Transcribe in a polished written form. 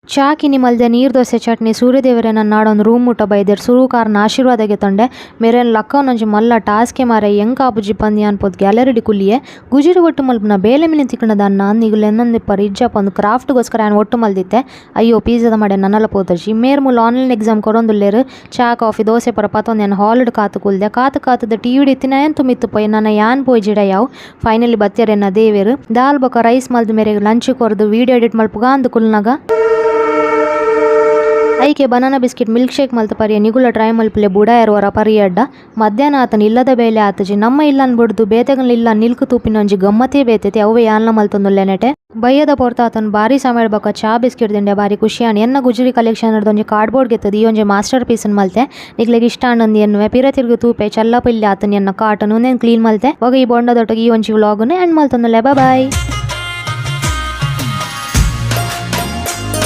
ಚಾಕಿನಿ ಮಲ್ದೆ ನೀರ್ ದೋಸೆ ಚಟ್ನಿ ಸೂರ್ಯದೇವರೆನ ನಾಡೊಂದು ರೂಮ್ ಮುಟ್ಟ ಬೈದೆರ್ ಸುರುಕಾರ್ನ ಆಶೀರ್ವಾದ ಗೆತೊಂಡೆ ಮೆರೆನ್ ಲಕ್ಕವನೊಂಜಿ ಮಲ್ಲ ಟಾಸ್ಕೆ ಮಾರೆ ಎಂಕ್ ಆಪುಜಿ ಪಂದ್ ಯಾನ್ ಪೋದು ಗ್ಯಾಲರಿಡ್ ಕುಲ್ಲಿಯೆ ಗುಜಿರಿ ಒಟ್ಟು ಮಲ್ಪುನ ಬೇಲೆ ಮಿನಿ ತಿಕ್ಕುಂಡ ದಾನ್ನ ನಿಗುಲು ಎನ್ನೊಂದಿಪ್ಪರ್ ಇಜ್ಜಪ್ಪ ಒಂದು ಕ್ರಾಫ್ಟ್ಗೋಸ್ಕರ ಯಾನ್ ಒಟ್ಟು ಮಲ್ದಿತ್ತೆ. ಅಯ್ಯೋ ಪಿಜ್ಜಾದ ಮಡೆ ನನಲ ಪೋತುಜಿ ಮೇರ್ ಮೂಲು ಆನ್ಲೈನ್ ಎಕ್ಸಾಮ್ ಕೊರೊಂದುಲ್ಲೆರ್. ಚಾ ಕಾಫಿ ದೋಸೆ ಪೂರ ಪತೊಂದು ಯಾನ್ ಹಾಲ್ ಡ್ ಕಾತ್ ಕುಲ್ದೆ ಕಾತ್ ಕಾತ್ದ್ ಟಿವಿ ಡ್ ಇತ್ತಿನ ಮಿತ್ತ್ ಪೋಯಿ ನನ ಯಾನ್ ಪೋಯಿಜಿಡ ಯಾವ್ ಫೈನಲಿ ಬತ್ತೆರ್ ಎನ್ನ ದೇವೆರ್ ದಾಲ್ ಬೊಕ ರೈಸ್ ಮಲ್ದ್ ಮೇರೆಗ್ ಲಂಚ್ ಕೊರ್ದು ವಿಡಿಯೋ ಎಡಿಟ್ ಮಲ್ಪುಗ ಅಂದ್ ಕುಲ್ನಗ ಐಕೆ ಬನಾನಾ ಬಿಸ್ಕೆಟ್ ಮಿಲ್ಕ್ ಶೇಕ್ ಮಲ್ತ್ ಪರಿಯ ನಿಗುಲ ಟ್ರೈ ಮಲ್ಪುಲೆ ಬುಡಾಯರ್ ವರ ಪರಿಯಡ್ಡ ಮಧ್ಯಾಹ್ನ ಆತನ ಇಲ್ಲದ ಬೇಲೆ ಆತಜಿ ನಮ್ಮ ಇಲ್ಲನ್ ಬುಡ್ದು ಬೇತೆಗನ್ ಇಲ್ಲ ನಿಲ್ಕು ತೂಪಿನ ಒಂಜಿ ಗಮ್ಮತೇ ಬೇತೆತಿ ಅವ್ವೆ ಯಾನ್ಲ ಮಲ್ತೊಂದುಲ್ಲೆ ನೆಟೆ ಬಯ್ಯದ ಪೊರ್ತು ಆತನ್ ಬಾರಿ ಸಮಯ ಬೊಕ ಚಾ ಬಿಸ್ಕೆಟ್ ತಿಂಡೆ ಬಾರಿ ಖುಷಿ ಆಂಡ್ ಎನ್ನ ಗುಜಿರಿ ಕಲೆಕ್ಷನ್ ಒಂಜಿ ಕಾರ್ಡ್ಬೋರ್ಡ್ ಗೆತ್ತದು ಈ ಒಂಜಿ ಮಾಸ್ಟರ್ ಪೀಸ್ ಮಲ್ತೆ ನಿಕ್ಲೆಗ್ ಇಷ್ಟ ಆಂಡ್ ಎನ್ನುವೆ ಪಿರ ತಿರ್ಗು ತೂಪೆ ಚಲ್ಲ ಪಿಲ್ಲೆ ಆತನ್ ಎನ್ನ ಕಾಟನ್ ಉಂದೆನ್ ಕ್ಲೀನ್ ಮಲ್ತೆ ಬೊಕ ಈ ಬೊಂಡದೊಟ್ಟಿಗೆ ಈ ಒಂಜಿ ವ್ಲಾಗ್ ನು ಎಂಡ್ ಮಲ್ತೊಂದುಲ್ಲೆ ಬಾಯ್.